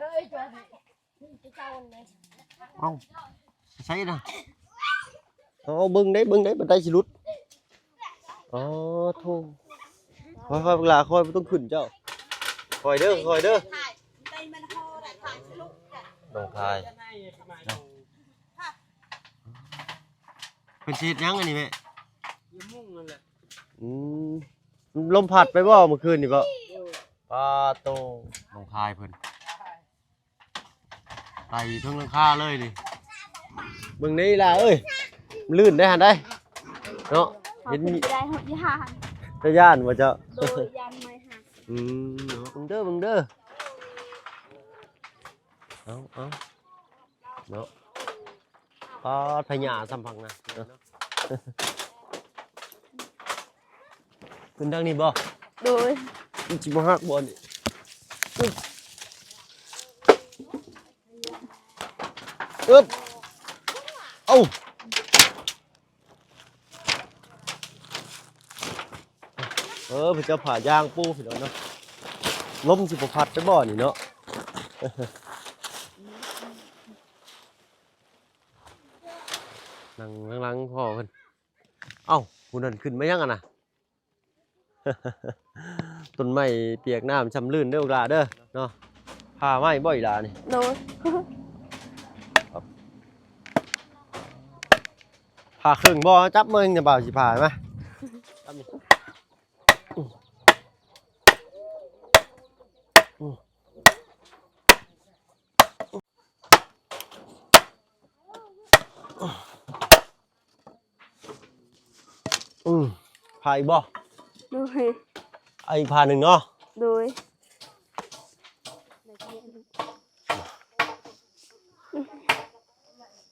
ເອົ້າ ໃສ່ນະ ເອົາ ເບິ່ງເດ້ ເບິ່ງເດ້ ບັນໄດຊິຫຼຸດ. ອໍ ໂທ້ ຄ່ອຍໆ ບັກຫຼ້າ ຄ່ອຍ ບໍ່ຕ້ອງຂຶ້ນເຈົ້າ ຄ່ອຍເດີ ຄ່ອຍເດີ ນ້ອງທາຍ ເພິ່ນຊິເຮັດຫຍັງອັນນີ້ແມ່? ອືມ ລົມພັດໄປບໍ່ມື້ຄືນນີ້ບໍ່? ປາໂຕ ນ້ອງທາຍເພິ່ນ ໄຕ່ເທິງຫຼັງຄາເລີຍນີ້ ເບິ່ງນີ້ລະເອີຍ ມັນລື່ນໄດ໋ຫັ້ນໄດ໋ເນາະ ເຫັນ ເຮົາຂຶ້ນໄປໄດ້ ເຮົາຢ້ານ ຈະຢ້ານບໍ່ເຈົ້າ? ໂດຍ ຢ້ານໄມ້ຫັກ. ອືມ ເບິ່ງເດີ ເບິ່ງເດີ ເອົາ ເອົາ ເນາະ ປາດ ພະຍາສ່ຳພັງນະ ຂຶ້ນທາງນີ້ບໍ່? ໂດຍ ມັນຊິບໍ່ຫັກບໍ່ນີ້? ອຶບ ອຶບ ເອົ້າ ເອີ ເພິ່ນຈະຜ້າຢາງປູພີ່ນ້ອງເນາະ ລົມຊິບໍ່ພັດໄປບໍ່ນີ້ເນາະ ນັ່ງຫຼັງໆພໍ່ເພິ່ນ. ເອົ້າ ຜູ້ນັ້ນຂຶ້ນມາຫຍັງຫັ້ນນະ? ຕົ້ນໄມ້ປຽກນ້ຳຊ່ຳລື່ນເດີລູກຫຼ້າເດີເນາະ ຜ້າໄມ້ບໍ່ອີ່ຫຼ້ານີ້? ໂດຍ ຜ້າເຄິ່ງບໍ່? ຈັບເບິ່ງນະ ບ່າວຊິຜ້າໃຫ້ມາ ຈັບນີ້ ອືມ ອືມ ຜ້າອີກບໍ່? ໂດຍ ເອົາອີກຜ້າໜຶ່ງເນາະ ໂດຍ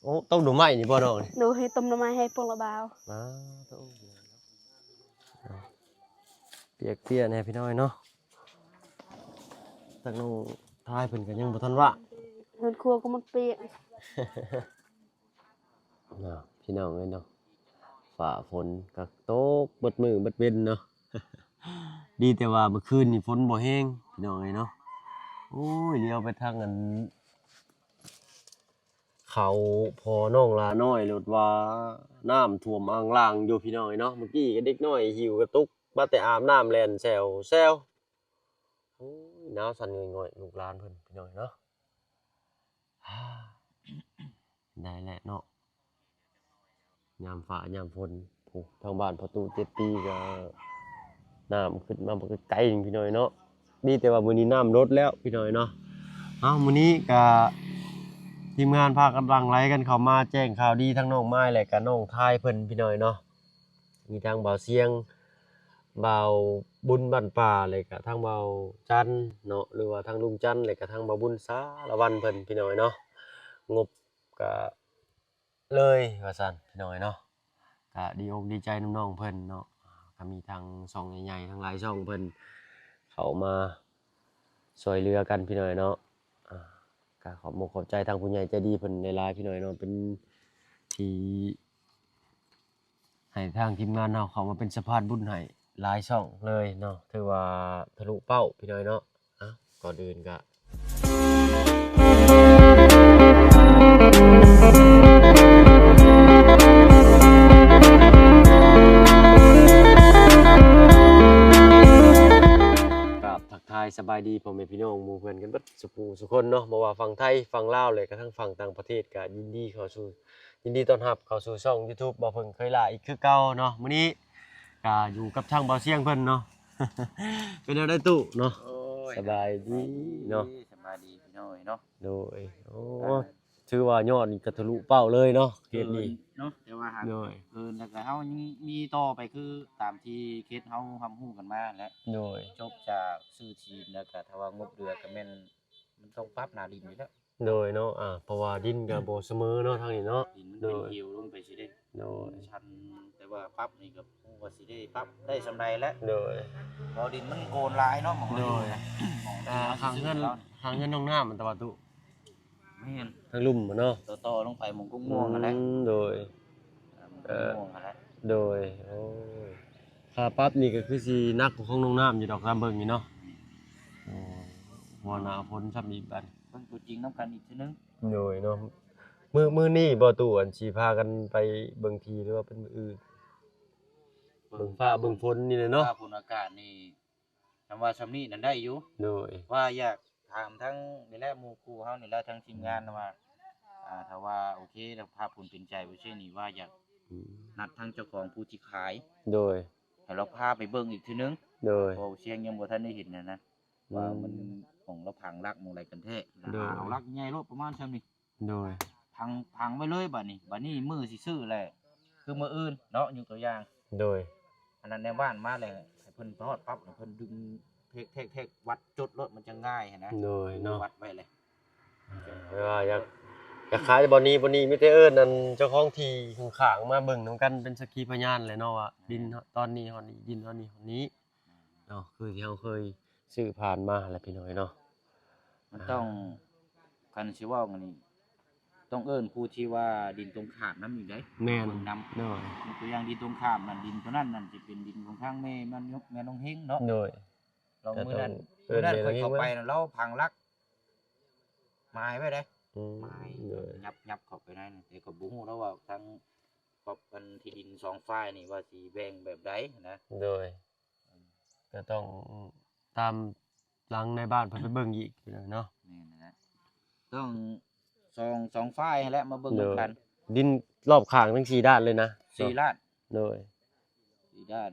ໂອ້ ຕົ້ມໜໍ່ໄມ້ນີ້ບໍ່ນ້ອງນີ້? ໂດຍ ຕົ້ມໜໍ່ໄມ້ໃຫ້ພວກລະບ່າວ ອ່າ ໂອ້ ປຽກປຽນແດ່ພີ່ນ້ອງເນາະ ທາງນ້ອງທາຍເພິ່ນກໍຍັງບໍ່ທັນວ່າງ ເຮືອນຄົວກໍໝົດປຽກ. ເນາະ ພີ່ນ້ອງເອີຍເນາະ ຟ້າຝົນກໍຕົກເບິດມື້ເບິດເວັນເນາະ ດີແຕ່ວ່າມື້ຄືນນີ້ຝົນບໍ່ແຮງ ພີ່ນ້ອງເອີຍເນາະ ໂອ້ຍ ຫຼຽວໄປທາງອັນ ເຂົາພໍ່ນ້ອງຫຼ້ານ້ອຍໂລດວ່າ ນ້ຳຖ້ວມອ່າງລ້າງຢູ່ ພີ່ນ້ອງເອີຍເນາະ ມື້ກີ້ກໍເດັກນ້ອຍຫິ້ວກະຕຸກມາແຕ່ອາບນ້ຳແລ່ນແຊວໆ ໂອ້ຍ ໜາວສັ່ນງ່ອຍໆ ລູກຫຼານເພິ່ນ ພີ່ນ້ອງເນາະ ໄດ້ແຫຼະເນາະ ຍາມຟ້າຍາມຝົນ ໂອ້ ທາງບ້ານພໍ່ຕູ້ເຈັດປີກໍ ນ້ຳຂຶ້ນມາບໍ່ໄກໆ ພີ່ນ້ອງເນາະ ດີແຕ່ວ່າມື້ນີ້ນ້ຳລົດແລ້ວ ພີ່ນ້ອງເນາະ ເອົ້າ ມື້ນີ້ກໍທີມງານພາກັນຫຼັ່ງໄຫຼກັນເຂົ້າມາແຈ້ງຂ່າວດີທັງນ້ອງມາຍ ແລະກະນ້ອງທາຍເພິ່ນ ພີ່ນ້ອງເນາະ ມີທັງບ່າວຊຽງ ບ່າວບຸນບ້ານປ່າ ແລະກະທັງບ່າວຈັນເນາະ ຫຼືວ່າທັງລຸງຈັນ ແລະກະທັງບ່າວບຸນສາລະວັນເພິ່ນ ພີ່ນ້ອງເນາະ ງົບກະເລີຍວ່າຊັ້ນ ພີ່ນ້ອງເນາະ ກະດີອົກດີໃຈນຳນ້ອງເພິ່ນເນາະ ກະມີທັງຊ່ອງໃຫຍ່ໆ ທັງຫຼາຍຊ່ອງເພິ່ນເຂົ້າມາຊ່ວຍເຫຼືອກັນ ພີ່ນ້ອງເນາະ ກະຂອບອົກຂອບໃຈທາງຜູ້ໃຫຍ່ໃຈດີເພິ່ນຫຼາຍໆ ພີ່ນ້ອງເນາະ ເປັນທີ່ ໃຫ້ທາງທີມງານເຮົາເຂົ້າມາເປັນສະພານບຸນໃຫ້ຫຼາຍຊ່ອງເລີຍເນາະ ຖືວ່າທະລຸເປົ້າ ພີ່ນ້ອງເນາະ ເອົ້າ ກ່ອນອື່ນກະ ກາບທັກທາຍສະບາຍດີພໍ່ແມ່ພີ່ນ້ອງໝູ່ເພື່ອນກັນເບິດ ສູ່ຜູ້ສູ່ຄົນເນາະ ບໍ່ວ່າຝັ່ງໄທ ຝັ່ງລາວ ແລະກະທັງຝັ່ງຕ່າງປະເທດ ກະຍິນດີເຂົ້າສູ່ ຍິນດີຕ້ອນຮັບເຂົ້າສູ່ຊ່ອງ YouTube ບ່າວເຜິ້ງເຄີຍຫຼ້າອີກຄືເກົ່າເນາະ ມື້ນີ້ກະຢູ່ກັບທາງບ່າວຊຽງເພິ່ນເນາະ ເປັນແນວໃດຕູ້ເນາະ? ໂອ້ຍ ສະບາຍດີເນາະ ສະບາຍດີພີ່ນ້ອງເນາະ ໂດຍ ໂອ້ ອ່າ ຖືວ່າຍອດນີ້ກະທະລຸເປົ້າເລີຍເນາະ ເຂດນີ້ເນາະ ແຕ່ວ່າຫາກ ໂດຍ ເກີນ ແລ້ວກະເຮົາຍັງມີຕໍ່ໄປ ຄືຕາມທີ່ເຂດເຮົາຮັບຮູ້ກັນມາແຫຼະ ໂດຍ ຈົບຈາກຊື້ທີ່ດິນ ແລ້ວກະຖ້າວ່າງົບເຫຼືອກະແມ່ນ ມັນຕ້ອງປັບໜ້າດິນຢູ່ແລ້ວ ໂດຍເນາະ ອ່າ ເພາະວ່າດິນກໍບໍ່ສະເໝີເນາະ ທາງນີ້ເນາະ ດິນມັນເປັນ ໂດຍ ເຫວລົງໄປຊິເດ້ ໂດຍ ມັນຊັນ ແຕ່ວ່າປັບນີ້ກໍບໍ່ຮູ້ວ່າຊິໄດ້ປັບໄດ້ສ່ຳໃດແຫຼະ ໂດຍ ເພາະດິນມັນໂກນຫຼາຍເນາະ ໝ່ອງ ໂດຍ ນີ້ນະ ໝ່ອງ ອ່າ ທີ່ເຮົາ ທາງເຮືອນ ຊື້ເນາະ ທາງເຮືອນນ້ອງນ້ຳ ແມ່ນ ແມ່ນ ທາງລຸ່ມເນາະ ຕໍ່ໆລົງໄປໝ່ອງກົກມ່ວງຫັ້ນແຫຼະ ອືມ ໂດຍ ອ່າ ໝ່ອງກົກມ່ວງຫັ້ນແຫຼະ ເອີ ໂດຍ ໂອ້ຍ ຄ່າປັບນີ້ກໍຄືຊິໜັກກວ່າຂອງນ້ອງນ້ຳຢູ່ດອກ ຕາມເບິ່ງນີ້ເນາະ ອືມ ໂອ້ຍ ພໍໜ້າຝົນຊ້ຳອີກບາດນີ້ ເບິ່ງຕົວຈິງນຳກັນອີກເທື່ອໜຶ່ງ. ໂດຍເນາະ ມື້ ມື້ນີ້ບໍ່ຕູ້ ອັນຊິພາກັນໄປເບິ່ງທີ່ ຫຼືວ່າເປັນມື້ອື່ນ? ເບິ່ງຟ້າເບິ່ງຝົນນີ້ແຫຼະເນາະ ຟ້າຝົນອາກາດນີ້ ຄຳວ່າຊ່ຳນີ້ນັ້ນໄດ້ຢູ່. ໂດຍ ວ່າຢາກຖາມທັງນີ້ແຫຼະ ໝູ່ຄູ່ເຮົານີ້ແຫຼະ ທັງທີມງານວ່າ ອ່າ ຖ້າວ່າໂອເຄ ຖ້າພາບຜົນເປັນໃຈບໍ່ຊີ້ນີ້ ວ່າຢາກ ອືມ ນັດທາງເຈົ້າຂອງຜູ້ທີ່ຂາຍ ໂດຍ ໃຫ້ລາວພາໄປເບິ່ງອີກເທື່ອໜຶ່ງ. ໂດຍ ເພາະວ່າສຽງຍັງບໍ່ທັນໄດ້ເຫັນຫັ້ນນະ ອືມ ວ່າມັນຂອງລາວຝັງຫຼັກໝ່ອງໃດກັນແທ້. ໂດຍ ເອົາຫຼັກໃຫຍ່ໂລດ ປະມານຊ່ຳນີ້. ໂດຍ ຝັງ ຝັງໄວ້ເລີຍບາດນີ້. ບາດນີ້ມື້ຊິຊື້ແຫຼະ ຄືມື້ອື່ນເນາະ ຍົກຕົວຢ່າງ. ໂດຍ ອັນນັ້ນແນວບ້ານມາແລ້ວ ໃຫ້ເພິ່ນຮອດປັບ ໃຫ້ເພິ່ນດຶງແທກໆໆ ວັດຈົດໂລດ ມັນຈະງ່າຍຫັ້ນນະ. ໂດຍເນາະ ວັດໄວ້ເລີຍ. ແປວ່າຢາກ ຢາກຂາຍບ່ອນນີ້ ບ່ອນນີ້ ມີແຕ່ເອີ້ນອັນເຈົ້າຂອງທີ່ຂ້າງໆມາເບິ່ງນຳກັນ ເປັນສັກຂີພະຍານແຫຼະເນາະ ວ່າດິນຕອນນີ້ຮອດນີ້ ດິນຕອນນີ້ຮອດນີ້ເນາະ ຄືທີ່ເຮົາເຄີຍຊື້ຜ່ານມາແຫຼະ ພີ່ນ້ອງເນາະ. ມັນຕ້ອງ ອ່າ ຄັນຊິເວົ້າອັນນີ້ ຕ້ອງເອີ້ນຜູ້ທີ່ວ່າດິນຕົງຂ້າມນຳອີກເດ້. ແມ່ນ ເບິ່ງນຳ. ໂດຍ ຍົກຕົວຢ່າງດິນຕົງຂ້າມນັ້ນ ດິນຕົວນັ້ນນັ້ນຊິເປັນດິນຂອງທາງແມ່ ແມ່ນ້ອງເຮງເນາະ. ໂດຍ ລອງມື້ນັ້ນ ມື້ນັ້ນຂ້ອຍເຂົ້າໄປນັ້ນ ລາວຝັງຫຼັກໝາຍໄວ້ເດ້. ອືມ ໝາຍ ໂດຍ ຫຍັບ ຫຍັບເຂົ້າໄປໃນນັ້ນ ແຕ່ກໍບໍ່ຮູ້ແລ້ວວ່າທາງຄອບ ອັນທີ່ດິນສອງຝ່າຍນີ້ວ່າຊິແບ່ງແບບໃດນະ. ໂດຍ ກໍຕ້ອງຕາມຫຼັງນາຍບ້ານເພິ່ນໄປເບິ່ງອີກເນາະ. ແມ່ນແຫຼະ ຕ້ອງສອງ ສອງຝ່າຍຫັ້ນແຫຼະມາເບິ່ງນຳກັນ. ໂດຍ ດິນລອບຂ້າງທັງສີ່ດ້ານເລີຍນະ ສີ່ດ້ານ. ໂດຍ ສີ່ດ້ານ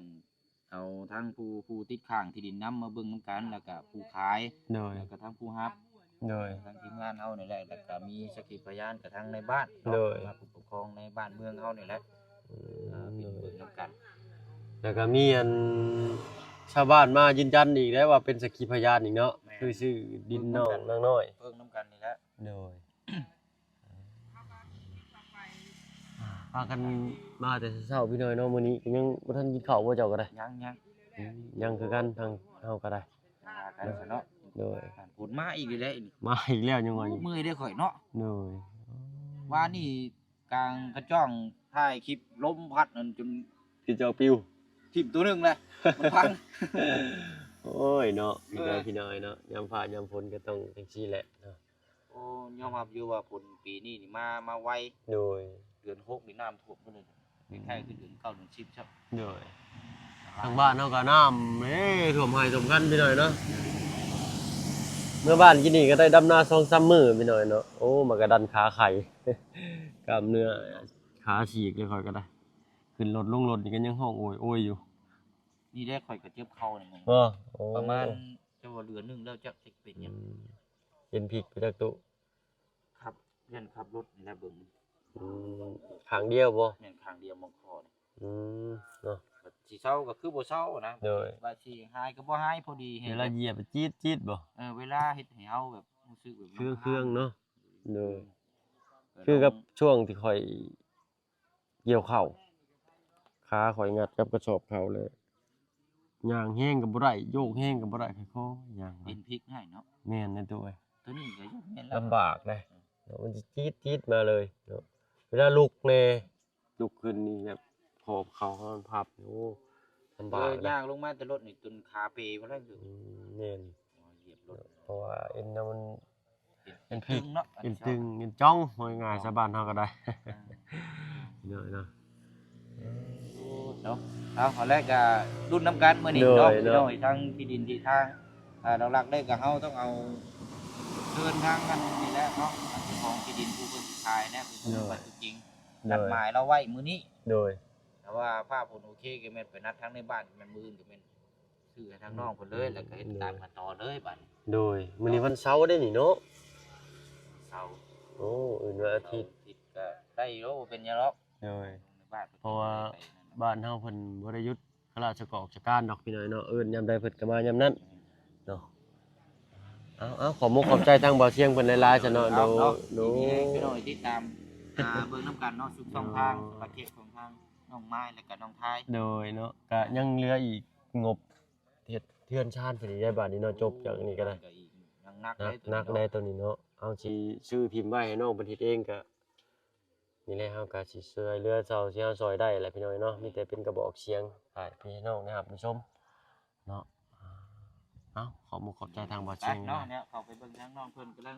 ເອົາທັງຜູ້ ຜູ້ຕິດຄ້າງທີ່ດິນນຳມາເບິ່ງນຳກັນ ແລ້ວກະຜູ້ຂາຍ. ໂດຍ ແລ້ວກະທັງຜູ້ຮັບ. ໂດຍ ທັງທີມງານເຮົານີ້ແຫຼະ ແລ້ວກະມີສັກຂີພະຍານກະທັງນາຍບ້ານເນາະ. ໂດຍ ມາຜູ້ປົກຄອງໃນບ້ານເມືອງເຮົານີ້ແຫຼະ. ອືມ ເອີ ເປັນເບິ່ງນຳກັນ ແລ້ວກໍມີອັນຊາວບ້ານມາຢືນຢັນອີກໄດ້ວ່າເປັນສັກຂີພະຍານອີກເນາະ. ແມ່ນ ຄືຊື່ດິນນ້ອງນາງນ້ອຍ ເບິ່ງນຳກັນນີ້ແຫຼະ. ໂດຍ ພາກັນມາແຕ່ເຊົ້າ ພີ່ນ້ອງເນາະ. ມື້ນີ້ກໍຍັງບໍ່ທັນກິນເຂົ້າບໍ່ ເຈົ້າກໍໄດ້? ຍັງ ຍັງ ອືມ ຍັງຄືກັນ ທາງເຮົາກໍໄດ້ ຫາກັນຊະເນາະ. ໂດຍ ຝົນມາອີກແລ້ວນີ້ ມາອີກແລ້ວ ຍັງວ່າຢູ່ ເມື່ອຍເດ້ຂ້ອຍເນາະ. ໂດຍ ວານນີ້ ກາງກະຈ້ອງຖ່າຍຄລິບ ລົມພັດນັ້ນຈົນກະຈ້ອງປິວ ຖິ້ມໂຕໜຶ່ງແຫຼະ ມັນພັງ. ໂອ້ຍເນາະ ເອີ ພີ່ນ້ອງເນາະ ຍາມຟ້າຍາມຝົນກໍຕ້ອງຈັ່ງຊີ້ແຫຼະເນາະ. ໂອ້ ຍອມຮັບຢູ່ວ່າຝົນປີນີ້ນີ້ມາ ມາໄວ. ໂດຍ ເດືອນຫົກນີ້ນ້ຳຖ້ວມໝົດເລີຍ ແທ້ຄືເດືອນເກົ້າເດືອນສິບຊ້ຳ. ໂດຍ ທາງບ້ານເຮົາກໍນ້ຳເດ້ຖ້ວມໄຮ່ຖ້ວມຄັນ ພີ່ນ້ອງເນາະ. ເມື່ອວານກີ້ນີ້ກໍໄດ້ດຳນາສອງສາມມື້ ພີ່ນ້ອງເນາະ. ໂອ້ ມັນກໍດັນຂາໄຂ້ ກ້າມເນື້ອຂາສີກເລີຍ ຂ້ອຍກໍໄດ້ ຂຶ້ນລົດລົງລົດນີ້ກໍຍັງຮ້ອງໂອຍໆຢູ່. ນີ້ແຫຼະ ຂ້ອຍກໍເຈັບເຂົ່ານີ້ ປະມານ ຈະວ່າເດືອນໜຶ່ງແລ້ວ ຈັກຊິເປັນຫຍັງ. ອືມ ເປັນພິກໄປຈັກຕູ້ ຂັບ ຢ້ານຂັບລົດນີ້ແຫຼະເບິ່ງ. ອືມ ຂ້າງດຽວບໍ່? ແມ່ນ ຂ້າງດຽວ ໝ່ອງຄໍນີ້. ອືມ ເນາະ ຊິເຊົາກໍຄືບໍ່ເຊົານະ. ໂດຍ ວ່າຊິຫາຍກໍບໍ່ຫາຍ ພໍດີເວລາຢຽບຈີດໆບໍ່? ເອີ ເວລາເຮັດໃຫ້ເຮົາແບບຮູ້ສຶກແບບເຄືອງໆເນາະ. ໂດຍ ອືມ ຄືກັບຊ່ວງທີ່ຂ້ອຍ ກ່ຽວເຂົ້າ ຂາຂ້ອຍງັດກັບກະສອບເຂົ້າ ແລ້ວຍ່າງແຮງກໍບໍ່ໄດ້ ໂຍກແຮງກໍບໍ່ໄດ້ ຄ່ອຍໆຍ່າງໄປ. ເປັນພິກໃຫ້ເນາະ. ແມ່ນແຫຼະຕູ້ເອີຍ ໂຕນີ້ກໍຍາກແມ່ນລຳບາກເດ້ ເອີ ມັນຊິຈີດໆມາເລີຍເນາະ. ເວລາລຸກແດ່ ລຸກຂຶ້ນນີ້ແບບຫອບເຂົ້າຫອບພັບ ໂອ້ ລຳບາກເດ້. ເອີ ຍ່າງລົງມາແຕ່ລົດນີ້ຈົນຂາເປໝົດແລ້ວ. ອືມ ແມ່ນ ເພາະວ່າເອັນມັນ ເປັນພິກເນາະ ເປັນຕຶງ ເປັນຈ່ອງ ເວົ້າງ່າຍໆ ຊາວບ້ານເຮົາກໍໄດ້ເນາະ. ເນາະ ເອົາ ເອົາແລ້ວກໍລຸ້ນນຳກັນມື້ນີ້ເນາະ ໂດຍ ພີ່ນ້ອງ ທັງທີ່ດິນທີ່ທາງ ອ່າ ຫຼັກໆເດ້ກໍເຮົາຕ້ອງເອົາເຊີນທາງອັນນີ້ແຫຼະເນາະ ເຈົ້າຂອງທີ່ດິນຜູ້ເພິ່ນຂາຍແຫຼະ ເພິ່ນ ໂດຍ ວ່າຕົວຈິງ ໂດຍ ນັດໝາຍລາວໄວ້ມື້ນີ້ ໂດຍ ຖ້າວ່າຟ້າຝົນໂອເຄກໍແມ່ນໄປນັດທາງໃນບ້ານ ແມ່ນມື້ອື່ນກໍແມ່ນ ຊື້ໃຫ້ທາງນ້ອງເພິ່ນເລີຍ ແລ້ວກໍເຮັດຕາມຂັ້ນຕອນເລີຍບາດນີ້. ໂດຍ ມື້ນີ້ວັນເສົາເດ້ນີ້ເນາະ ເສົາ. ໂອ້ ອື່ນວັນອາທິດ ເສົາອາທິດກໍໄດ້ຢູ່ ບໍ່ເປັນຫຍັງດອກ. ໂດຍ ບ້ານເພິ່ນ ເພາະວ່າບ້ານເຮົາເພິ່ນບໍ່ໄດ້ຢຸດຂ້າລາຊະກອກຊະການດອກ ພີ່ນ້ອງເນາະ ເອີ້ນຍາມໃດເພິ່ນກໍມາຍາມນັ້ນເນາະ. ເອົາໆ ຂອບມຸກຂອບໃຈທາງບ່າວຊຽງເພິ່ນຫຼາຍໆຊະເນາະ. ໂດຍ ໂດຍ ພີ່ນ້ອງຕິດຕາມ ອ່າ ເບິ່ງນຳກັນເນາະ ທຸກຊ່ອງທາງ ສຳລັບເຂດຂອງທາງ ນ້ອງມາຍ ແລ້ວກໍນ້ອງທາຍ. ໂດຍເນາະ ກະຍັງເຫຼືອອີກງົບເຮັດເຮືອນຊານເພິ່ນອີກໄດ໋ບາດນີ້ເນາະ. ໂອ້ ຈົບຈາກນີ້ກໍໄດ້ ກໍອີກ ຍັງໜັກ ໜັກ ໜັກໄດ໋ໂຕນີ້ເນາະ. ເຮົາຊິຊື້ພິມໄວ້ໃຫ້ນ້ອງເພິ່ນເຮັດເອງ ກະນີ້ແຫຼະ ເຮົາກະຊິຊ່ວຍເຫຼືອເທົ່າທີ່ເຮົາຊ່ອຍໄດ້ແຫຼະ ພີ່ນ້ອງເນາະ. ມີແຕ່ເປັນກະບອກສຽງໃຫ້ພີ່ນ້ອງໄດ້ຮັບໄດ້ຊົມເນາະ. ເອົ້າ ຂອບມຸກຂອບໃຈທາງບ່າວຊຽງເນາະ. ເນາະ ເຮົາໄປເບິ່ງທາງນ້ອງເພິ່ນກຳລັງ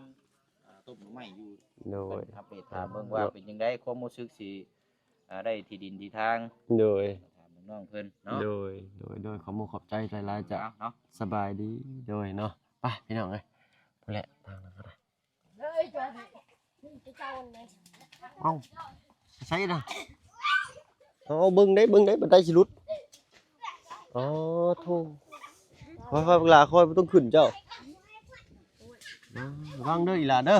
ເອີ ຕົ້ມໜໍ່ໄມ້ຢູ່. ໂດຍ ເພິ່ນອັບເດດຖາມເບິ່ງວ່າເປັນຈັ່ງໃດ ຄວາມຮູ້ສຶກຊິ ອ່າ ໄດ້ທີ່ດິນທີ່ທາງ. ໂດຍ ຖາມເບິ່ງນ້ອງເພິ່ນເນາະ. ໂດຍ ໂດຍ ໂດຍ ຂອບມຸກຂອບໃຈຫຼາຍໆ ເຈົ້າເນາະ. ສະບາຍດີ. ໂດຍເນາະ ໄປພີ່ນ້ອງເອີຍ ພຸ້ນແຫຼະ ທາງນັ້ນກໍໄດ້. ເອົ້າ ໃສນະ? ເອົາ ເບິ່ງໄດ້ ເບິ່ງໄດ້ ບັນໄດຊິຫຼຸດ. ອໍ ໂທ້ ໄປໆ ບັກຫຼ້າ ຂ້ອຍບໍ່ຕ້ອງຂຶ້ນເຈົ້າ. ອາ ລະວັງເດີອີ່ຫຼ້າເດີ.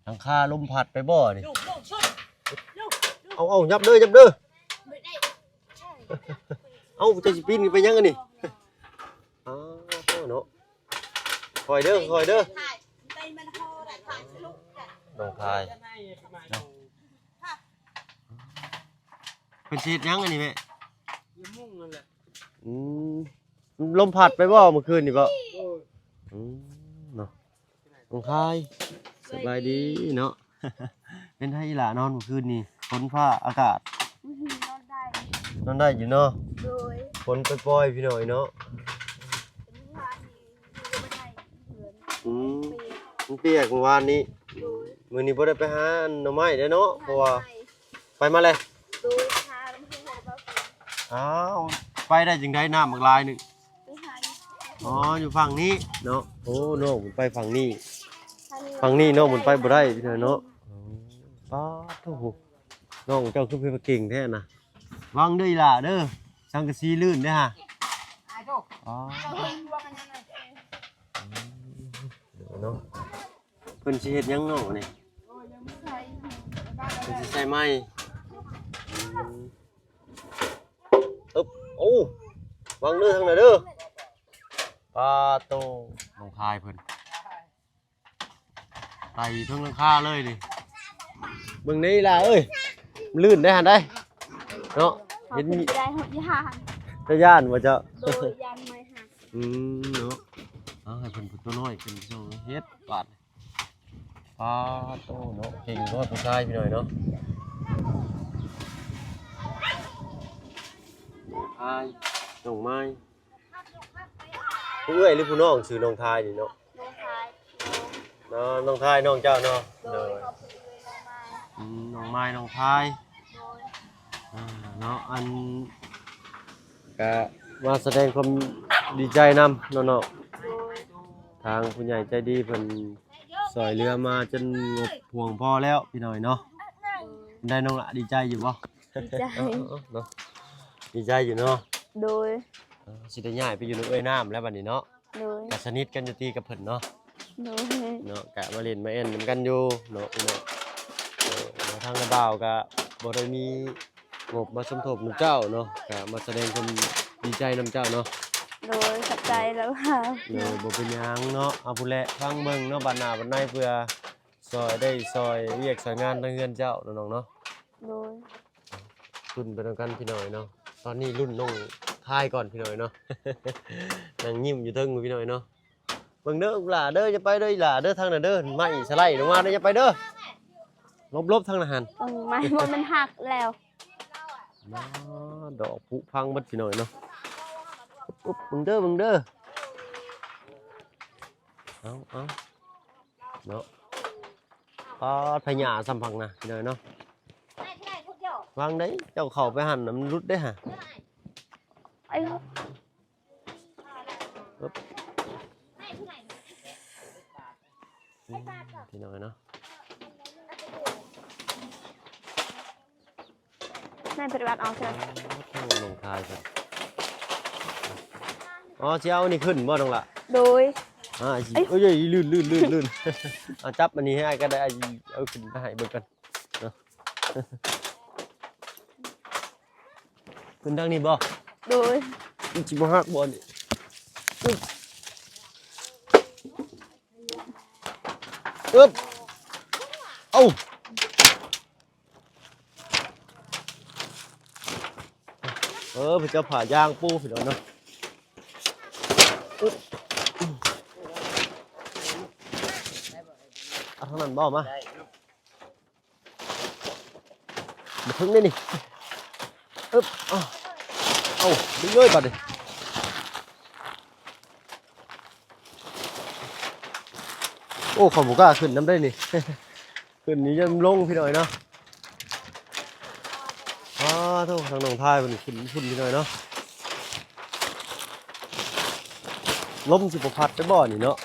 ຫຼັງຄາລົມພັດໄປບໍ່ນີ້? ເອົາ ເອົາ ຫຍັບເດີ ຫຍັບເດີ. ເອົາ ເຈົ້າຊິປີນໄປຫຍັງອັນນີ້? ອ້າວ ເນາະ ຄ່ອຍເດີ ຄ່ອຍເດີ. ນ້ອງພາຍເນາະ ເພິ່ນຊິເຮັດຫຍັງອັນນີ້ແມ່? ລະມຸງນັ້ນແຫຼະ. ອືມ ລົມພັດໄປບໍ່ມື້ຄືນນີ້ບໍ່? ໂດຍ. ອືມ ເນາະ ນ້ອງພາຍ ສະບາຍດີເນາະ. ເປັນໃດອີ່ຫຼ້າ ນອນມື້ຄືນນີ້ ຝົນຟ້າອາກາດ? ອືມ ນອນໄດ້ ນອນໄດ້ຢູ່ເນາະ. ໂດຍ ຝົນປ່ອຍໆ ພີ່ນ້ອງເນາະ. ອືມ ມັນປຽກມື້ວານນີ້. ໂດຍ ມື້ນີ້ບໍ່ໄດ້ໄປຫາໜໍ່ໄມ້ເດ້ເນາະ ເພາະວ່າ ໄປມາແລ້ວ. ໂດຍ ຫານຳເພິ່ນ. ອ້າວ ໄປໄດ້ຈັ່ງໃດ ນ້ຳບັກຫຼາຍໜຶ່ງ? ໄປຫາຢູ່ ອໍ ຢູ່ຝັ່ງນີ້ເນາະ. ໂອ້ ນ້ອງເພິ່ນໄປຝັ່ງນີ້ ຝັ່ງນີ້ ຝັ່ງນີ້ນ້ອງເພິ່ນໄປບໍ່ໄດ້ພີ່ນ້ອງເນາະ. ອືມ ປາດໂທ້ ນ້ອງເຈົ້າຄືເປັນເກັ່ງແທ້ນະ. ລະວັງເດີອີ່ຫຼ້າເດີ ສັງກະສີລື່ນເດ້ຫາ. ອໍ ເນາະ. ເພິ່ນຊິເຮັດຫຍັງເນາະນີ້? ເພິ່ນຊິໃສ່ໄມ້. ອືມ ອຶບ ໂອ້ ວາງເດີທາງນັ້ນເດີ. ປາໂຕ ນ້ອງພາຍເພິ່ນໄຕ່ເທິງຫຼັງຄາເລີຍນີ້. ເບິ່ງນີ້ຫຼ້າເອີຍ ມັນລື່ນໄດ໋ຫັ້ນໄດ໋ເນາະ. ເຫັນ ເຮົາຂຶ້ນບໍ່ໄດ້ ເຮົາຢ້ານ. ເຈົ້າຢ້ານບໍ່ເຈົ້າ? ໂດຍ ຢ້ານໄມ້ຫັກ. ອືມ ເນາະ ເອົາໃຫ້ເພິ່ນຜູ້ໂຕນ້ອຍຂຶ້ນເຮັດບາດ. ປາໂຕເນາະ ເກັ່ງເນາະ ຜູ້ຊາຍພີ່ນ້ອງເນາະ. ອ້າຍ ນ້ອງໄມ້ ຜູ້ເອື້ອຍຫຼືຜູ້ນ້ອງ? ຊື່ນ້ອງທາຍນີ້ເນາະ. ນ້ອງທາຍ ເນາະ ນ້ອງທາຍ ນ້ອງເຈົ້າເນາະ. ໂດຍ ໂດຍ ຂອບຄຸນເອື້ອຍນ້ອງໄມ້. ອືມ ນ້ອງໄມ້ ນ້ອງທາຍ. ໂດຍ ອ່າ ເນາະ ອັນ ກະມາສະແດງຄວາມດີໃຈນຳເນາະ ເນາະ. ໂດຍ ທາງຜູ້ໃຫຍ່ໃຈດີເພິ່ນຊ່ອຍເຫຼືອມາຈົນງົບພຽງພໍແລ້ວພີ່ນ້ອງເນາະ. ໂດຍ ໄດ້ນ້ອງລະ ດີໃຈຢູ່ບໍ່? ດີໃຈ ເອີ ເອີ ເນາະ ດີໃຈຢູ່ເນາະ. ໂດຍ ເອີ ຊິໄດ້ຍ້າຍໄປຢູ່ນຳເອື້ອຍນ້ຳແລ້ວບັດນີ້ເນາະ. ໂດຍ ກະສະໜິດກັນຢູ່ຕິກັບເພິ່ນເນາະ. ໂດຍ ເນາະ ກະມາຫຼິ້ນມາແອ່ນນຳກັນຢູ່ເນາະ ເນາະ. ເອີ ທາງນ້າບ່າວກະບໍ່ໄດ້ມີງົບມາສົມທົບນຳເຈົ້າເນາະ ກະມາສະແດງຄວາມດີໃຈນຳເຈົ້າເນາະ. ໂດຍ ຂອບໃຈຫຼາຍໆ. ໂດຍ ບໍ່ເປັນຫຍັງເນາະ. ເອົາ ພຸ້ນແຫຼະ ຟັງເບິ່ງເນາະ ບາດໜ້າບາດໃນ ເພື່ອຊ່ອຍ ໄດ້ຊ່ອຍວຽກຊ່ອຍງານທາງເຮືອນເຈົ້າເນາະ ນ້ອງເນາະ. ໂດຍ ລຸ້ນໄປນຳກັນພີ່ນ້ອງເນາະ. ຕອນນີ້ລຸ້ນນ້ອງທາຍກ່ອນພີ່ນ້ອງເນາະ ນັ່ງຍິ້ມຢູ່ເທິງພີ່ນ້ອງເນາະ. ເບິ່ງເດີຫຼ້າເດີ ຢ່າໄປເດີອີ່ຫຼ້າເດີ ທາງນັ້ນເດີ ໄມ້ສະໄລລົງມາເດີ ຢ່າໄປເດີ. ຫຼົບໆ ທາງນັ້ນຫັ້ນ. ເບິ່ງໄມ້ ມັນຫັກແລ້ວ. ມາ ດອກຜຸພັງເບິດພີ່ນ້ອງເນາະ. ອຶບ ເບິ່ງເດີ ເບິ່ງເດີ. ເອົາ ເອົາ ເນາະ. ປາດ ພະຍາສຳພັງນະພີ່ນ້ອງເນາະ. ວາງໄດ້ ເຈົ້າເຂົ້າໄປຫັ້ນນະ ມັນຫຼຸດເດ້ຫະ. ໄອ້ ອຶບ ອືມ ພີ່ນ້ອງເນາະ. ແມ່ນປະຕິບັດອອກເທື່ອ. ໂອ້ ນ້ອງທາຍເພິ່ນ. ອໍ ຊິເອົາອັນນີ້ຂຶ້ນບໍ່ນ້ອງລະ? ໂດຍ. ອ່າ ຊິ ເອີຍ ເອີຍ ລື່ນ ລື່ນ ລື່ນ ລື່ນ. ເອົາ ຈັບອັນນີ້ໃຫ້ອ້າຍກໍໄດ້ ອ້າຍເອົາຂຶ້ນມາໃຫ້ເບິ່ງກ່ອນເນາະ. ຂຶ້ນທາງນີ້ບໍ່? ໂດຍ. ມັນຊິບໍ່ຫັກບໍ່ນີ້? ອຶບ ອຶບ ເອົາ. ເອີ ເພິ່ນຈະຜ້າຢາງປູພີ່ນ້ອງເນາະ. ອຶບ ເອົາທາງນັ້ນບໍ່? ມາ ບໍ່ເຖິງເດ້ນີ້. ອຶບ ເອົາ ເອົາ ດຶງເລີຍບາດນີ້. ໂອ້ ຂ້ອຍບໍ່ກ້າຂຶ້ນນຳໄດ໋ນີ້ ຂຶ້ນນີ້ຢ້ານລົງພີ່ນ້ອງເນາະ. ອ້າໂທ້ ທາງໜອງທາຍເພິ່ນຂຶ້ນພຸ້ນພີ່ນ້ອງເນາະ. ລົມຊິບໍ່ພັດໄດ້ບໍ່ນີ້ເນາະ?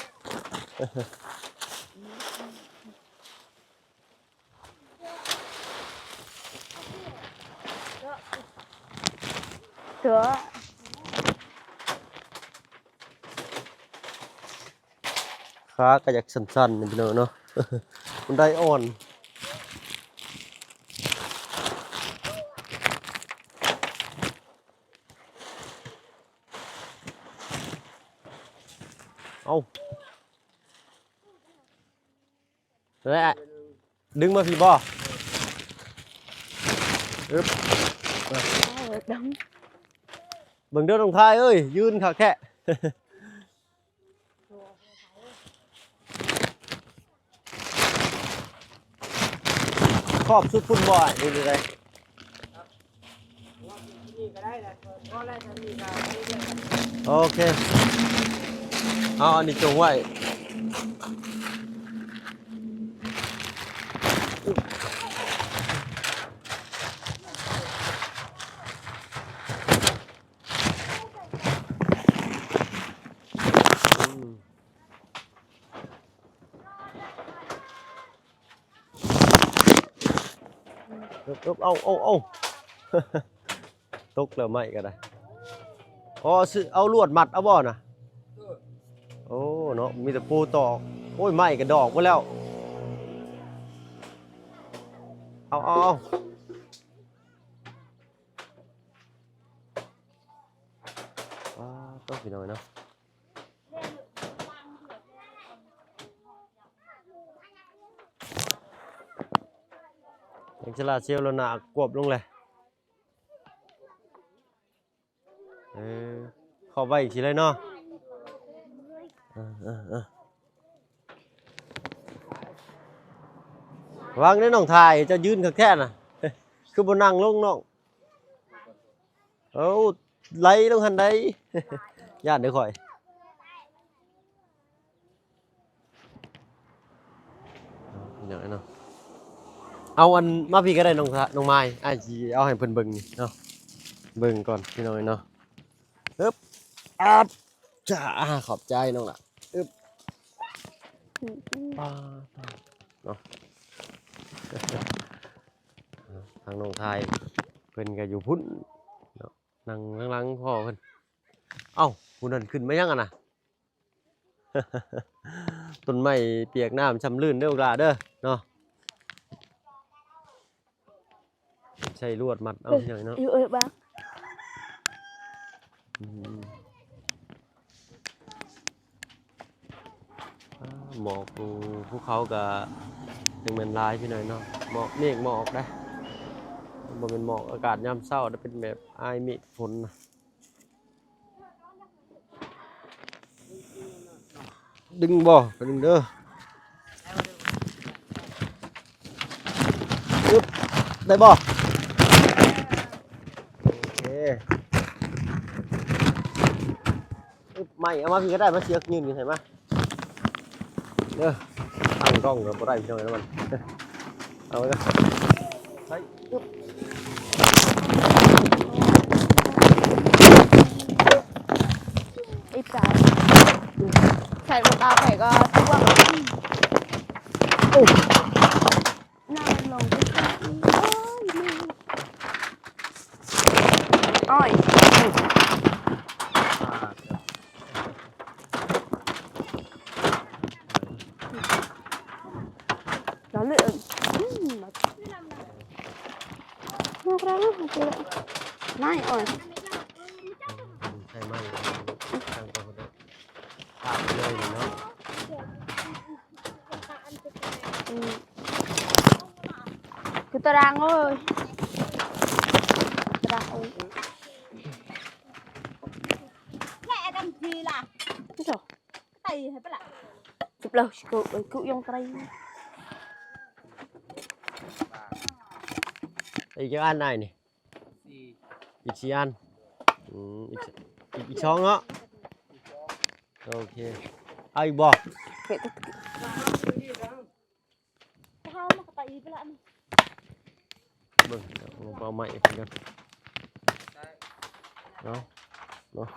ຕົວະ ຂາກໍຢາກສັ່ນໆ ພີ່ນ້ອງເນາະ ມັນໄດ້ອ່ອນ. ເອົາ ແລະ ດຶງມາພີ້ບໍ່? ອຶບ ເບິ່ງເດີນ້ອງທາຍເອີຍ ຢືນຄັກແທ້. ຂອບສຸດພຸ້ນບໍ່ອ້າຍ ຫຼືໃດ? ໂອເຄ ເອົາອັນນີ້ຈົ່ງໄວ້. ເອົາ ເອົາ ເອົາ ຕົກແລ້ວໄມ້ກໍໄດ້. ອໍ ຊື້ເອົາລວດມັດເອົາບໍ່ນະ? ໂອ້ເນາະ ມີແຕ່ປູຕອກ. ໂອ້ຍ ໄມ້ກໍດອກໝົດແລ້ວ. ເອົາ ເອົາ ເອົາ. ປາດໂທ້ ພີ່ນ້ອງເນາະ ແສງໂຊລາເຊວແລ້ວໜ້າກວບລົງແຫຼະ. ເອີ ເຂົ້າໄວ້ຈັ່ງຊີ້ເລີຍເນາະ. ເອີ ເອີ ເອີ ວາງໃນນ້ອງຖ່າຍ ເຈົ້າຢືນຄັກແທ້ນະ ຄືບໍ່ນັ່ງລົງນ້ອງ? ເອົາ ໄຫຼລົງຫັ້ນໃດ ຢ້ານເດີຂ້ອຍ. ເອົາ ພີ່ນ້ອງເອີຍເນາະ ເອົາອັນ ມາພີ້ກໍໄດ້ນ້ອງ ນ້ອງມາຍ ອ້າຍຊິເອົາໃຫ້ເພິ່ນເບິ່ງນີ້ເນາະ ເບິ່ງກ່ອນພີ່ນ້ອງເອີຍເນາະ. ອຶບ ອາດຈະ ອາ ຂອບໃຈນ້ອງຫຼ້າ. ອຶບ ອືມ ປາດເນາະ ທາງນ້ອງຊາຍເພິ່ນກໍຢູ່ພຸ້ນເນາະ ນັ່ງທາງຫຼັງພໍ່ເພິ່ນ. ເອົ້າ ຜູ້ນັ້ນຂຶ້ນມາຫຍັງຫັ້ນນະ? ຕົ້ນໄມ້ປຽກນ້ຳຊ່ຳລື່ນເດີລູກຫຼ້າເດີເນາະ. ໃຊ້ລວດມັດເອົາ ເອີ ຫຍັງເນາະ ຢູ່ເອີຍບາງ. ອືມ ອາ ໝອກຢູ່ພູເຂົາກະຈັ່ງແມ່ນຫຼາຍພີ່ນ້ອງເນາະ ໝອກເມກໝອກເດ້ ບໍ່ແມ່ນໝອກອາກາດຍາມເຊົ້າເດ້ ເປັນແບບອາຍເມກຝົນນະ. ດຶງບໍ່? ໄປດຶງເດີ. ອຶບ ໄດ້ບໍ່? ໂອເຄ ອຶບ ໄມ້ເອົາມາພີ້ກໍໄດ້ ມາເຊືອກຍື່ນຂຶ້ນໃຫ້ມາ. ເດີ ຕັ້ງກ້ອງກໍບໍ່ໄດ້ພີ່ນ້ອງເອີຍ ມັນ ເອົາໄວ້ກ່ອນ ໄປ ອຶບ ອີກສາຍ ໃສ່ລົງຕາໄປກໍຖ້ວມ ໂອ້ ນ້ຳລົງໄປ ໂອ້ຍ ໂອ້ຍ ລະເລີ ອືມ ນອກລາວ ນາຍ ໂອ້ຍ ໃສ່ໄມ້ ຕັ້ງຕົວໄດ້ ພາບເລີຍນີ້ເນາະ ອືມ ຄືຕາລາງເອີຍ ຕາລາງເອີຍ ແລະດຳທີລະ ໂອ້ໂຫ ໄຕໃຫ້ປະລະ ສິບໂລ ຊິກູ ເອີຍ ກູຢອງໄຕ ອີກຈັກອັນອ້າຍນີ້? ສີ່ ອີກສີ່ອັນ ອືມ ອີກ ອີກສອງເນາະ ໂອເຄ ເອົາອີກບໍ່? ເຮັດ ເຮົາມາກະໄປອີກແລ້ວນີ້ ເບິ່ງ ເອົາໄມ້ເພິ່ນກ່ອນເນາະ ເນາະ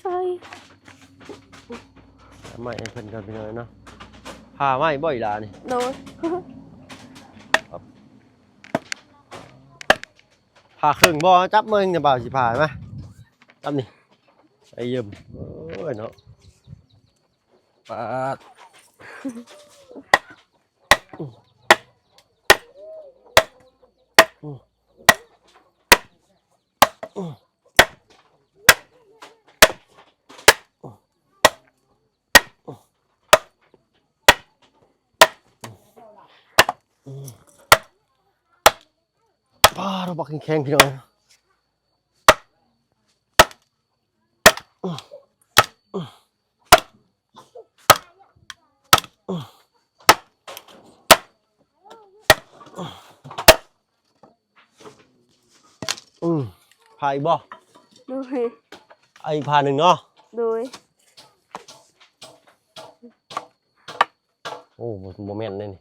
ໃສ່ ຫາໄມ້ໃຫ້ເພິ່ນກ່ອນພີ່ນ້ອງເນາະ ຜ່າໄມ້ບໍ່ອີ່ຫຼ້ານີ້? ໂດຍ ຜ່າເຄິ່ງບໍ່? ຈັບເບິ່ງນະ ບ່າວຊິຜ່າ ມາ ຈັບນີ້ ໄອ້ເຢີມ ໂອ້ຍເນາະ ປາດ ປາດ ບັກແຂງໆ ພີ່ນ້ອງ ອືມ ຜ່າອີກບໍ່? ໂດຍ ເອົາອີກຜ່າໜຶ່ງເນາະ ໂດຍ ໂອ້ ບໍ່ ບໍ່ແມ່ນເດ້ນີ້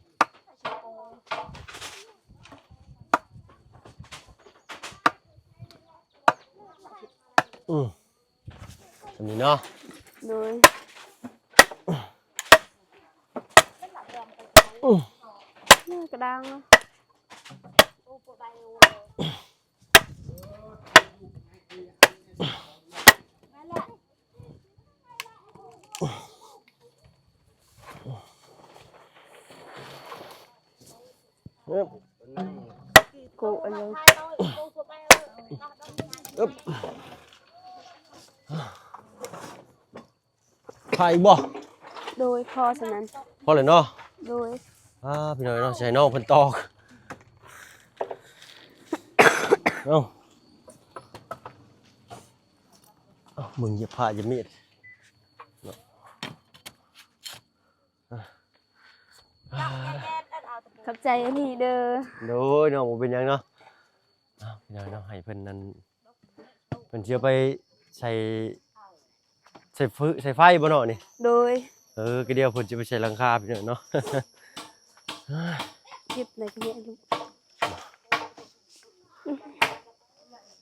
ອືມ ສ່ຳນີ້ເນາະ ໂດຍ ອືມ ກະດາງເນາະ ອຶບ ໂກະອັນນີ້ ອຶບ ໄປບໍ່? ໂດຍ ພໍສ່ຳນັ້ນ ພໍແລ້ວເນາະ ໂດຍ ອ່າ ພີ່ນ້ອງເນາະ ຊິໃຫ້ນ້ອງເພິ່ນຕອກ ເອົາ ເອົາ ມຶງຢຽບຜ້າຢຽບມີດເນາະ ອ່າ ຂອບໃຈອັນນີ້ເດີ ໂດຍເນາະ ບໍ່ເປັນຫຍັງເນາະ ເອົາ ພີ່ນ້ອງເນາະ ໃຫ້ເພິ່ນນັ້ນ ເພິ່ນຊິເອົາໄປໃສ່ ໃສ່ຟື ໃສ່ໄຟບໍ່ເນາະນີ້? ໂດຍ ເອີ ກະດຽວເພິ່ນຊິໄປໃສ່ຫຼັງຄາພີ່ນ້ອງເນາະ ເກັບໄດ້ກະແຍະລູກ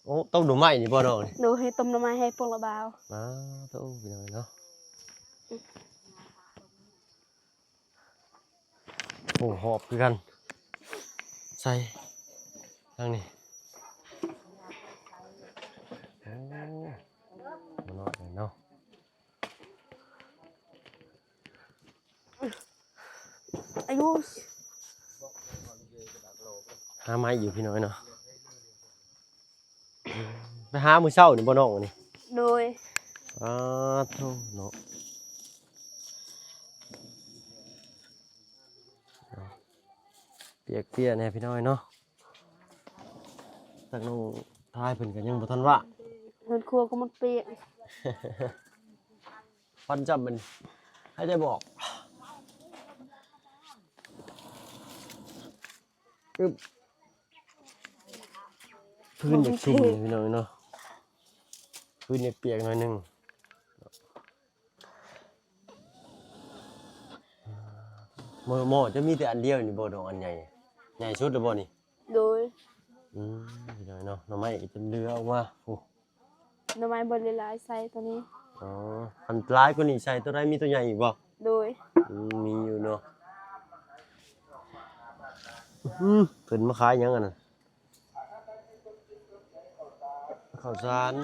ໂອ້ ຕົ້ມໜໍ່ໄມ້ນີ້ບໍ່ນ້ອງນີ້? ໂດຍ ຕົ້ມໜໍ່ໄມ້ໃຫ້ພວກລະບ່າວ ອ້າ ໂທ້ ພີ່ນ້ອງເນາະ ໂອ້ ຫອບຄືກັນ ໃສ່ທາງນີ້ ໂອ້ ບໍ່ນ້ອຍເນາະ ອາຍຸ ຫາໄມ້ຢູ່ພີ່ນ້ອງເນາະ. ໄປຫາມື້ເຊົ້ານີ້ບໍ່ນ້ອງອັນນີ້? ໂດຍ ອ້າໂທ້ເນາະ ປຽກເປຍແດ່ພີ່ນ້ອງເນາະ ທາງນ້ອງທາຍເພິ່ນກະຍັງບໍ່ທັນວ່າງ ເຮືອນຄົວກະໝົດປຽກ ຄວັນຈ້ຳມັນ ຫາຍໃຈບໍ່ອອກ ອຶບ ພື້ນຢາກຊຸ່ມພີ່ນ້ອງເນາະ ພື້ນຢາກປຽກໜ້ອຍໜຶ່ງ ໝໍ້ ໝໍ້ຈະມີແຕ່ອັນດຽວນີ້ບໍ່ນ້ອງ ອັນໃຫຍ່ ໃຫຍ່ສຸດແລ້ວບໍ່ນີ້? ໂດຍ ອືມ ພີ່ນ້ອງເນາະ ໜໍ່ໄມ້ກະຈົນເຫຼືອອອກມາ ໂອ້ ໜໍ່ໄມ້ບໍ່ໄດ້ຫຼາຍໃສ່ໂຕນີ້ ອໍ ຄັນຫຼາຍກວ່ານີ້ໃສ່ໂຕໃດ ມີໂຕໃຫຍ່ອີກບໍ່? ໂດຍ ອືມ ມີຢູ່ເນາະ ອືມ ເພິ່ນມາຂາຍຫຍັງອັນນັ້ນ? ເຂົ້າສານ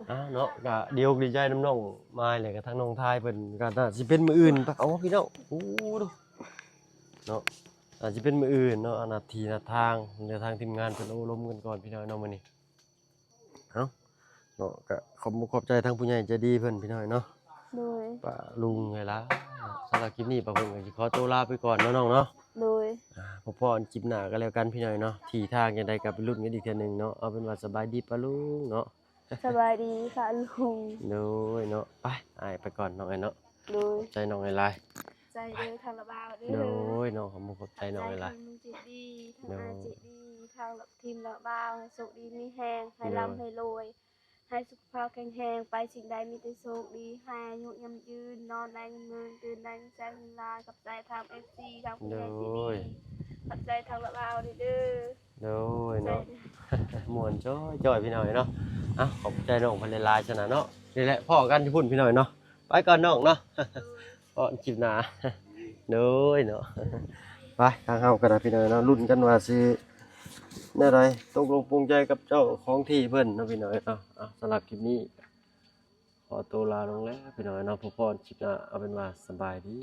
ອ່າເນາະ ກະດີອົກດີໃຈນຳນ້ອງມາຍ ແລະກະທາງນ້ອງທາຍເພິ່ນ ກະໜ້າຊິເປັນມື້ອື່ນ ເອົາພີ່ນ້ອງ ໂອ້ ເນາະ ອາດຊິເປັນມື້ອື່ນເນາະ ອາ ນັດທີ່ນັດທາງ ດຽວທາງທີມງານເພິ່ນໂອ້ລົມກັນກ່ອນພີ່ນ້ອງເນາະ ມື້ນີ້ ເອົາ ເນາະ ກະຂອບອົກຂອບໃຈທາງຜູ້ໃຫຍ່ໃຈດີເພິ່ນພີ່ນ້ອງເນາະ ໂດຍ ປ້າລຸງເອີຍລະ ສຳລັບຄລິບນີ້ປ້າເພິ່ນກະຊິຂໍໂຕລາໄປກ່ອນເນາະນ້ອງເນາະ ໂດຍ ອ່າ ພໍ້ກັນຄລິບໜ້າກະແລ້ວກັນພີ່ນ້ອງເນາະ ທີ່ທາງຈັ່ງໃດກະໄປລຸ້ນກັນອີກເທື່ອໜຶ່ງເນາະ ເອົາເປັນວ່າສະບາຍດີປ້າລຸງເນາະ ສະບາຍດີປ້າລຸງ ໂດຍເນາະ ໄປ ອ້າຍໄປກ່ອນນ້ອງເອີຍເນາະ ໂດຍ ຂອບໃຈນ້ອງຫຼາຍໆ ໃຈເດີ ທາງລະບ່າວເດີ ໂດຍເນາະ ຂອບອົກຂອບໃຈນ້ອງຫຼາຍໆ ທາງລຸງຈິດດີ ທາງອ້າຍຈິດດີ ທາງທີມລະບ່າວ ໃຫ້ໂຊກດີມີແຮງ ໃຫ້ ໂດຍ ລ່ຳໃຫ້ລວຍ ໃຫ້ສຸຂະພາບແຂງແຮງ ໄປສິ່ງໃດມີແຕ່ໂຊກດີ ໃຫ້ອາຍຸຍືນຍືນ ນອນໄດ້ເງິນໝື່ນ ຕື່ນໄດ້ເງິນແສນເງິນລ້ານ. ຂອບໃຈທາງເອັຟຊີ ທາງຜູ້ໃຫຍ່ໃຈດີ ໂດຍ ຂອບໃຈທາງລາວເດີ. ໂດຍເນາະ ມ່ວນຈ້ອຍໆ ພີ່ນ້ອງເອີຍເນາະ. ເອົ້າ ຂອບໃຈນ້ອງເພິ່ນຫຼາຍໆ ຊັ້ນນະເນາະ. ນີ້ແຫຼະ ພໍ້ກັນຢູ່ພຸ້ນ ພີ່ນ້ອງເອີຍເນາະ. ໄປກ່ອນນ້ອງເນາະ ພໍ້ກັນຄລິບໜ້າ. ໂດຍເນາະ ໄປ ທາງເຮົາກໍໄດ້ ພີ່ນ້ອງເນາະ ລຸ້ນກັນວ່າຊິແນວໃດ ຕົກລົງປົງໃຈກັບເຈົ້າຂອງທີ່ເພິ່ນເນາະ ພີ່ນ້ອງເນາະ. ເອົ້າ ສຳລັບຄລິບນີ້ ຂໍໂຕລາລົງແລ້ວ ພີ່ນ້ອງເນາະ. ພໍ້ກັນຄລິບໜ້າ ເອົາເປັນວ່າສະບາຍດີ.